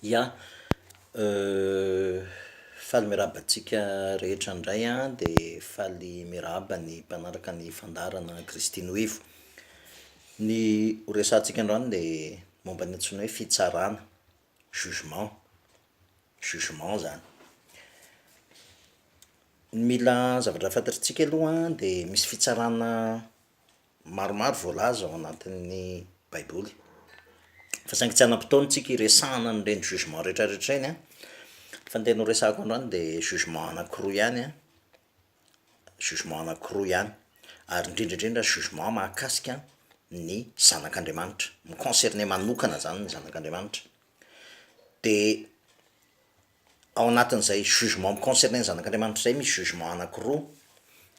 Ya, faly miarahaba antsika rehetra indray an, de faly miarahaba ny mpanaraka ny fandaharana Kristy no Ivo. Ny ho resahantsika androany de momba ny antsoina hoe fitsarana, jugement, jugement zany. Ny mila zavatra fantatritsika aloha de misy fitsarana maromaro voalaza ao anatin'ny baiboly, fa saingy tsy hanam-potoana tsika hiresahana an'ireny jugement retraretra ireny an, fa ny tena ho resahako androany de jugement anakiroa ihany an, jugement anakiroa ihany, ary indrindra indrindra jugement mahakasika ny zanak'Andriamanitra, mi-concerner manokana zany ny zanak'Andriamanitra, de Ao anatin'izay jugement mi-concerner ny zanak'Andriamanitra izay misy jugement anakiroa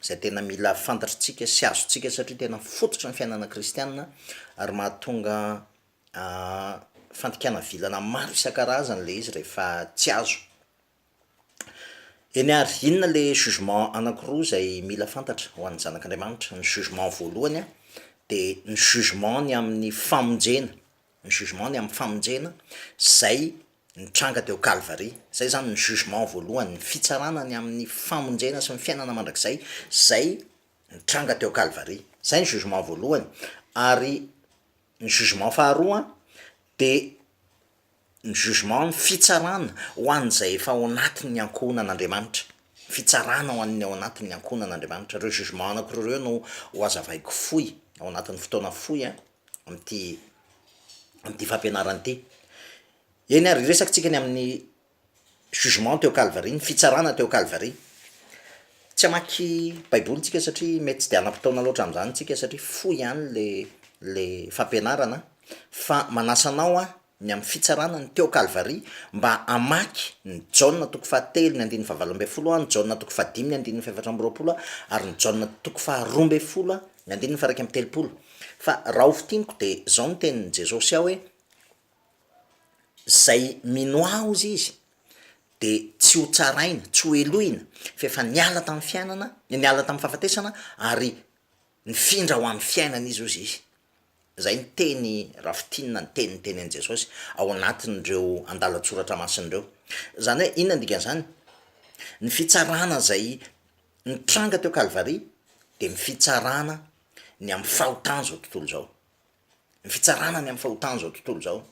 izay tena mila fantatritsika sy azontsika satria tena fototry ny fiainana kristiana ary mahatonga fandikana vilana maro isan-karazany le izy rehefa tsy azo. Eny ary, inona le jugement anakiroa izay mila fantatra ho an'ny zanak'Andriamanitra? Ny jugement voalohany de ny jugement ny amin'ny famonjena, ny jugement ny amin'ny famonjena izay nitranga teo Kalvary, zay zany ny jugement voalohany, ny fitsarana ny amin'ny famonjena sy ny fiainana mandrakizay zay nitranga teo Kalvary, zay ny jugement voalohany, ary ny jugement faharoa de ny jugement ny fitsarana ho an'izay efa ao anatin'ny ankohonan'Andriamanitra, fitsarana ho an'ny ao anatin'ny ankohonan'Andriamanitra, reo jugement anakiroa reo no ho hazavaiko fohy ao anatin'ny fotoana fohy an. amin'ity amin'ity fampianarana ity. Eny ary, hiresaka tsika ny amin'ny jugement teo Kalvary, ny fitsarana teo Kalvary. Tsy hamaky baiboly tsika satria mety tsy de hanam-potoana loatra amin'izany tsika satria fohy ihany le le fampianarana fa manasa anao aho ny amin'ny fitsarana ny teo Kalvary mba hamaky ny Jaona toko fahatelo ny andininy fahavalo ambin'ny folo a, ny Jaona toko fahadimy ny andininy fahefatra amby roapolo a, ary ny Jaona toko faharoa ambin'ny folo a, ny andininy faha-iraika amby telopolo. Fa raha ho fintiniko dia izao no tenin'i Jesosy ao hoe, Izay mino Ahy hozy izy dia tsy ho tsaraina, tsy ho helohina, fa efa niala tamin'ny fiainana, niala tamin'ny fahafatesana ary nifindra ho amin'ny fiainana izy hozy izy. Izay ny teny raha fintinina ny teny nitenin'i Jesosy ao anatin'ireo andalan-tsoratra masina ireo. Izany hoe inona ny dikan'izany? Ny fitsarana izay nitranga teo Kalvary dia ny fitsarana ny amin'ny fahotan'izao tontolo izao. Ny fitsarana ny amin'ny fahotan'izao tontolo izao.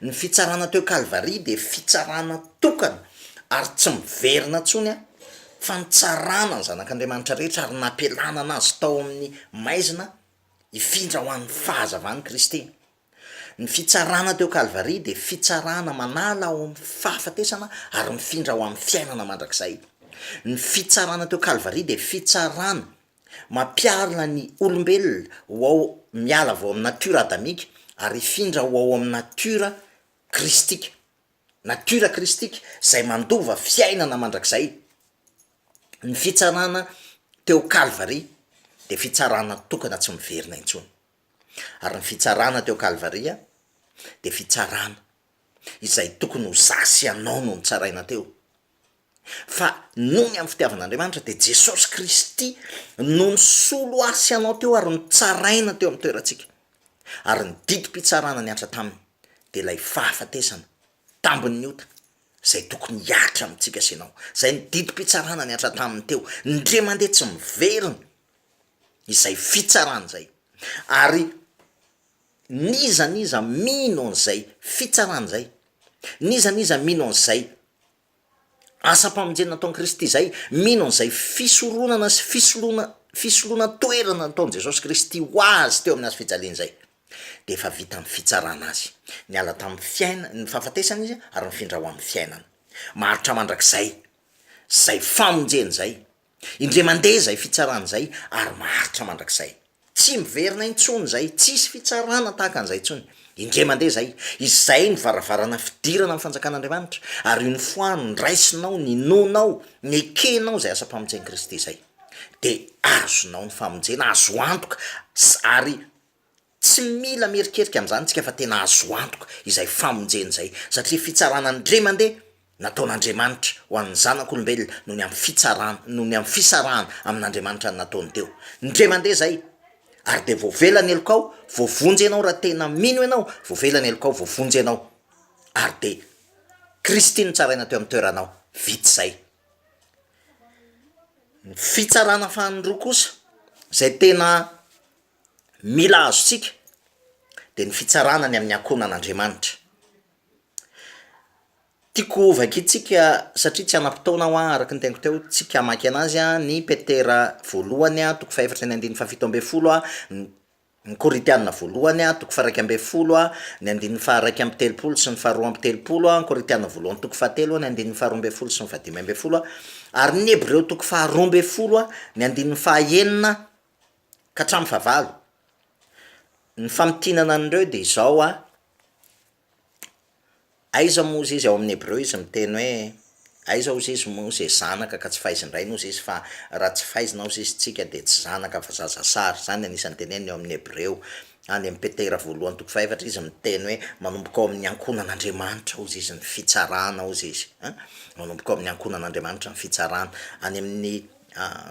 Ny fitsarana teo Kalvary dia fitsarana tokana ary tsy miverina intsony fa nitsarana ny zanak'Andriamanitra rehetra ary nampialanana azy tao amin'ny maizina hifindra ho an'ny fahazavan'i Kristy. Ny fitsarana teo Kalvary dia fitsarana manala ao amin'ny fahafatesana ary mifindra ho amin'ny fiainana mandrakizay. Ny fitsarana teo Kalvary dia fitsarana mampiarina ny olombelona ho ao miala avy ao amin'ny natiora adamika ary hifindra ho ao amin'ny natiora kristika, natiora kristika izay mandova fiainana mandrakizay. Ny fitsarana teo Kalvary dia fitsarana tokana tsy miverina intsony. Ary ny fitsarana teo Kalvary dia fitsarana izay tokony ho za sy ianao no nitsaraina teo. Fa noho ny amin'ny fitiavan'Andriamanitra dia Jesosy Kristy no nisolo ahy sy ianao teo ary nitsaraina teo amin'ny toerantsika. Ary ny didim-pitsarana nihatra taminy dia ilay fahafatesana tambin'ny ota izay tokony hihatra amintsika sy ianao, izay ny didim-pitsarana nihatra taminy teo, ndre mandeha tsy miverina izay fitsarana izay, ary n'iza n'iza mino an'izay fitsarana izay, n'iza n'iza mino an'izay asam-pamonjena nataon'i Kristy izay, mino an'izay fisoronana sy fisoloana fisoloana toerana nataon'i Jesosy Kristy ho azy teo amin'ny hazo fijaliana izay. dia efa vita ny fitsarana azy. Niala tamin'ny fiaina, ny fahafatesana izy ary nifindra ho amin'ny fiainana. Maharitra mandrakizay izay famonjena izay. Indray mandeha izay fitsarana izay ary maharitra mandrakizay. Tsy miverina intsony izay, tsisy fitsarana tahaka an'izay intsony. Indray mandeha izay, izay ny varavarana fidirana amin'ny fanjakan'Andriamanitra, ary une fois niraisinao, ninoanao, nekenao izay asam-pamonjen'i Kristy izay, dia azonao ny famonjena, azo antoka ary Tsy mila mierikerika amin'izany isika fa tena azo antoka izay famonjena izay, satria fitsarana indray mandeha nataon'Andriamanitra ho an'ny zanak'olombelona noho ny amin'ny fitsarana, noho ny amin'ny fisarahana amin'Andriamanitra no nataony teo. Indray mandeha izay, ary dia voavela ny helokao, voavonjy ianao raha tena mino ianao, voavela ny helokao, voavonjy ianao. Ary dia Kristy no tsaraina teo amin'ny toeranao. Vita izay. Ny fitsarana faharoa kosa, izay tena mila azontsika, dia ny fitsarana ny amin'ny ankohonan'Andriamanitra. Tiako ho vakintsika, satria tsy hanam-potoana aho araka ny teniko teo, tsika hamaky anazy ny Petera voalohany toko fahefatra ny andininy fahafito ambin'ny folo, ny Korintiana voalohany toko faha-11, ny andininy faha-31 sy ny faha-32, ny Korintiana voalohany toko fahatelo ny andininy faha-12 sy ny faha-15, ary ny Hebreo toko faha-12 ny andininy faha-enina ka hatramin'ny fahavalo. Ny famintinana an'ireo dia izao a. Aiza moa ozy izy ao amin'ny hebreo izy miteny hoe aiza ozy izy moa ze zanaka ka tsy faizin-drainy ozy izy fa raha tsy faizina ozy izy tsika de tsy zanaka fa zaza sary, zany anisan'ny teneniny ao amin'ny hebreo, any amin'ny petera voalohany toko fahefatra izy miteny hoe manomboka ao amin'ny ankohonan'Andriamanitra ozy izy ny fitsarana ozy izy an, manomboka ao amin'ny ankohonan'Andriamanitra ny fitsarana, any amin'ny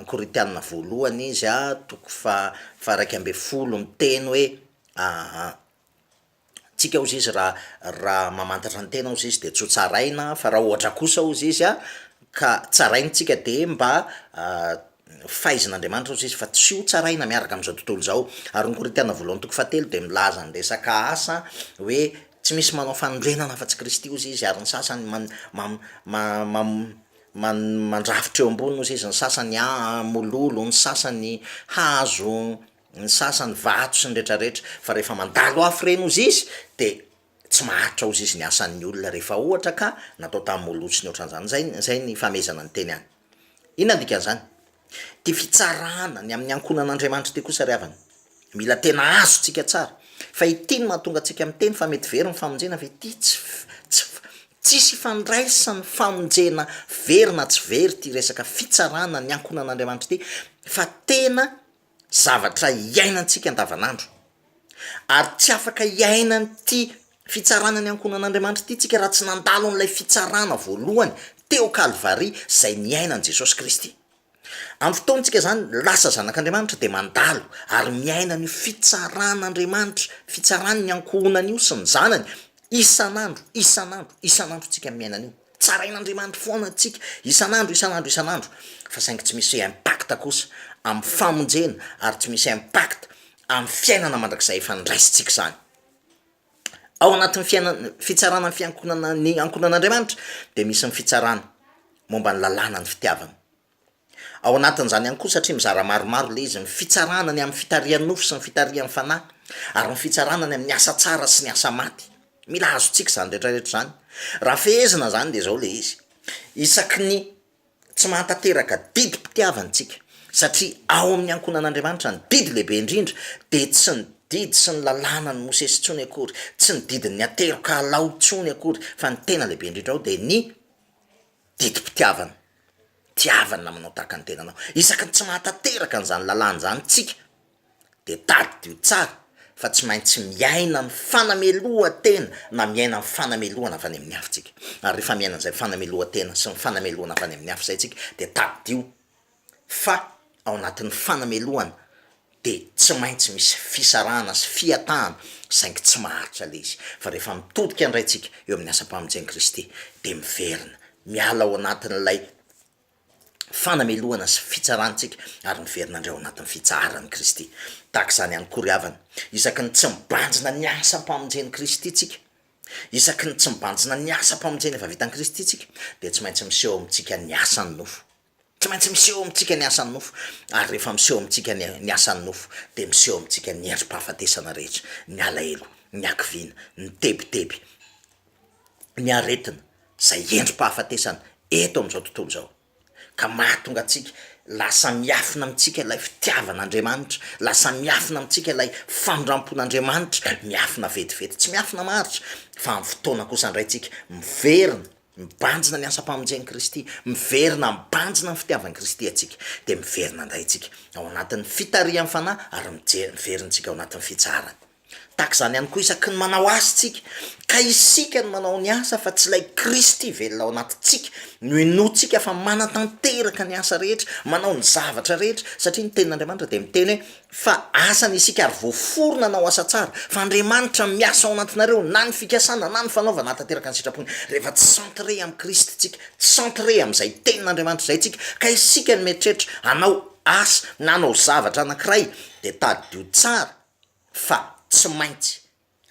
korintiana voalohany izy a toko faha faha-11 miteny hoe Tsika ozy izy raha raha mamantatra ny tena ozy izy de tsy ho tsaraina fa raha ohatra kosa ozy izy a ka tsaraina tsika de mba faizin'Andriamanitra ozy izy fa tsy ho tsaraina miaraka am'zao tontolo zao, ary ny Korintiana voalohany toko fahatelo de milaza ny resaka asa hoe tsy misy manao fanorenana afa-tsy Kristy ozy izy ary ny sasany man- mam- ma- mam- man- mandrafitra eo ambony ozy izy, ny sasany a- mololo, ny sasany hazo. ny sasany vato sy ny retraretra, fa rehefa mandalo afo ireny ozy izy de tsy maharitra ozy izy ny asan'ny olona rehefa ohatra ka natao tamin'ny moloto sy ny ohatran'izany, zay zay ny famehezana ny teny any. Inona ny dikan'izany? Ty fitsarana ny amin'ny ankohonan'Andriamanitra ity kosa ry havana, mila tena azontsika tsara, fa ity no mahatonga antsika miteny fa mety very ny famonjena fa ity tsy tsy tsisy ifandraisan'ny famonjena very na tsy very ity resaka fitsarana ny ankohonan'Andriamanitra ity fa tena zavatra iainantsika andavanandro, ary tsy afaka hiaina an'ity fitsarana ny ankohonan'Andriamanitra ity tsika raha tsy nandalo an'ilay fitsarana voalohany teo Kalvary izay niainan'i Jesosy Kristy. Amin'ny fotoantsika izany lasa zanak'Andriamanitra dia mandalo ary miaina an'io fitsaran'Andriamanitra, fitsarany ny ankohonany io sy ny zanany isan'andro, isan'andro, isan'andro tsika miaina an'io. Tsarain'Andriamanitra foana antsika isan'andro isan'andro isan'andro fa saingy tsy misy impact kosa amin'ny famonjena ary tsy misy impact amin'ny fiainana mandrakizay efa niraisintsika izany. Ao anatin'ny fiainana fitsarana ny fiankonana ny ankohonan'Andriamanitra dia misy ny fitsarana momba ny lalàna ny fitiavana. Ao anatin'izany ihany koa satria mizara maromaro ilay izy, ny fitsarana ny amin'ny fitarihan'ny nofo sy ny fitarihan'ny fanahy, ary ny fitsarana ny amin'ny asa tsara sy ny asa maty. Mila azontsika izany rehetra rehetra izany. Raha fehezina izany dia izao ilay izy, isaky ny tsy mahatanteraka didim-pitiavana isika, satria ao amin'ny ankohonan'Andriamanitra ny didy lehibe indrindra dia tsy ny didy sy ny lalànan'i Mosesy intsony akory, tsy ny didin'ny ateroka alao intsony akory, fa ny tena lehibe indrindra ao dia ny didim-pitiavana. Tiava ny namanao tahaka ny tenanao. Isaky ny tsy mahatanteraka an'izany lalàna izany tsika dia tadidio tsara fa tsy maintsy miaina ny fanamelohan-tena na miaina ny fanamelohana avy any amin'ny hafa tsika. Ary rehefa miaina an'izay fanamelohan-tena sy ny fanamelohana avy any amin'ny hafa izay tsika dia tadidio fa ao anatin'ny fanamelohana dia tsy maintsy misy fisarahana sy fihatahana saingy tsy maharitra ilay izy fa rehefa mitodika indray tsika eo amin'ny asam-pamonjen'i Kristy dia miverina miala ao anatin'ilay fanamelohana sy fitsarana tsika ary miverina indray ao anatin'ny fitsaharan'i Kristy. Tahaka izany ihany koa ry havana, isaky ny tsy mibanjina ny asam-pamonjen'i Kristy tsika, isaky ny tsy mibanjina ny asam-pamonjena efa vitan'i Kristy tsika dia tsy maintsy miseho amintsika ny asan'ny nofo. Tsy maintsy miseho amintsika ny asan'ny nofo, ary rehefa miseho amintsika ny ny asan'ny nofo, dia miseho amintsika ny endri-pahafatesana rehetra, ny alahelo, ny hakiviana, ny tebiteby, ny aretina, izay endri-pahafatesana eto amin'izao tontolo izao, ka mahatonga antsika lasa miafina amintsika ilay fitiavan'Andriamanitra, lasa miafina amintsika ilay famindrampon'Andriamanitra, miafina vetivety, tsy miafina maharitra, fa amin'ny fotoana kosa indray tsika miverina Mibanjina ny asam-pamonjen'i Kristy, miverina mibanjina ny fitiavan'i Kristy antsika, dia miverina indray isika ao anatin'ny fitarihan'ny Fanahy ary mijery, miverina isika ao anatin'ny fitsaharany. Tahaka izany ihany koa isaky ny manao asa isika, ka isika no manao ny asa fa tsy ilay Kristy velona ao anatintsika no inoantsika fa manatanteraka ny asa rehetra, manao ny zavatra rehetra, satria ny tenin'Andriamanitra dia miteny hoe fa asany isika ary voaforona hanao asa tsara, fa Andriamanitra miasa ao anatinareo na ny fikasana na ny fanaovana hahatanteraka ny sitrapony. Rehefa tsy centré amin'i Kristy tsika, tsy centré amin'izay tenin'Andriamanitra izay tsika, ka isika no mieritreritra hanao asa na hanao zavatra anankiray dia tadidio tsara fa tsy maintsy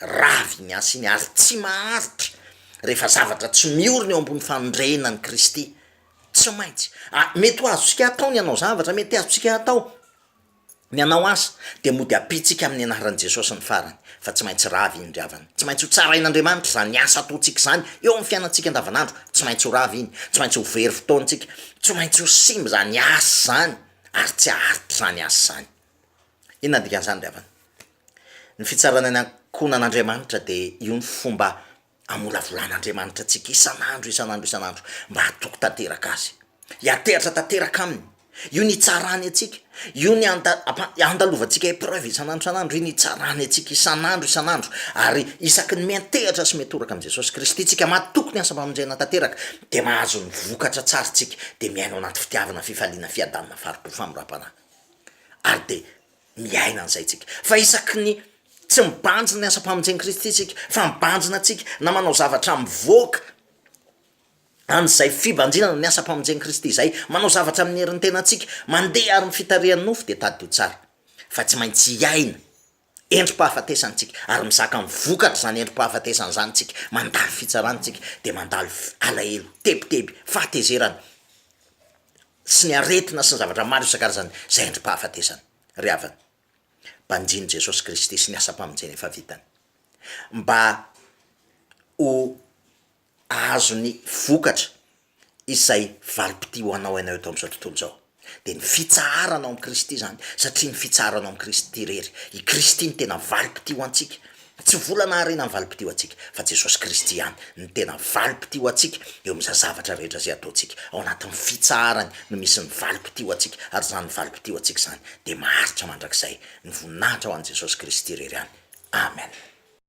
rava iny asa iny ary tsy maharitra rehefa zavatra tsy miorina eo ambony fandrena an'i Kristy. Tsy maintsy. A, mety ho azontsika atao ny hanao zavatra, mety azontsika atao ny hanao asa, dia mody ampiantsika amin'ny anaran'i Jesosy ny farany, fa tsy maintsy rava iny ry havana. Tsy maintsy ho tsarain'Andriamanitra izany asa ataontsika izany eo amin'ny fiainantsika andavanandro, tsy maintsy ho rava iny, tsy maintsy ho very fotoana isika, tsy maintsy ho simba izany asa izany, ary tsy haharitra izany asa izany. Inona ny dikan'izany ry havana? Ny fitsarana ny ankohonan'Andriamanitra dia io ny fomba amolavolan'Andriamanitra antsika isan'andro isan'andro isan'andro mba hatoky tanteraka Azy, hiantehatra tanteraka Aminy. Io ny hitsarany antsika, io ny anda- ampa- andalovantsika épreuve isan'andro isan'andro, io ny hitsarany antsika isan'andro isan'andro, ary isaky ny miantehatra sy miantoraka amin'i Jesosy Kristy tsika, matoky ny asam-pamonjena tanteraka, dia mahazo ny vokatra tsara tsika, dia miaina ao anaty fitiavana, fifaliana, fiadanana, fari-po, famoram-panahy. Ary dia miaina an'izay tsika. Fa isaky ny tsy mibanjina ny asam-pamonjen'i Kristy isika, fa mibanjina antsika na manao zavatra mivoaka an'izay fibanjinana ny asam-pamonjen'i Kristy izay, manao zavatra amin'ny herin'ny tenantsika, mandeha ary ny fitarihan'ny nofo dia tadidio tsara fa tsy maintsy hiaina endri-pahafatesana tsika ary mizaka ny vokatr'izany endri-pahafatesana izany tsika, mandalo fitsarana tsika dia mandalo alahelo, tebiteby, fahatezerana. sy ny aretina sy ny zavatra maro isan-karazany izay endri-pahafatesana. Ry havana, banjino Jesosy Kristy sy ny asam-pamonjena efa vitany, mba ho azony vokatra izay valim-pitia ho anao ianao eto amin'izao tontolo izao. Dia ny fitsaharana ao amin'i Kristy izany, satria ny fitsaharana ao amin'i Kristy irery, i Kristy no tena valim-pitia ho antsika, Tsy vola na harena ny valim-pitia ho antsika, fa Jesosy Kristy ihany no tena valim-pitia ho antsika eo amin'izay zavatra rehetra izay ataontsika. Ao anatin'ny fitsaharany no misy ny valim-pitia ho antsika, ary izany valim-pitia ho antsika izany dia maharitra mandrakizay. Ny voninahitra ho an'i Jesosy Kristy irery ihany. Amen.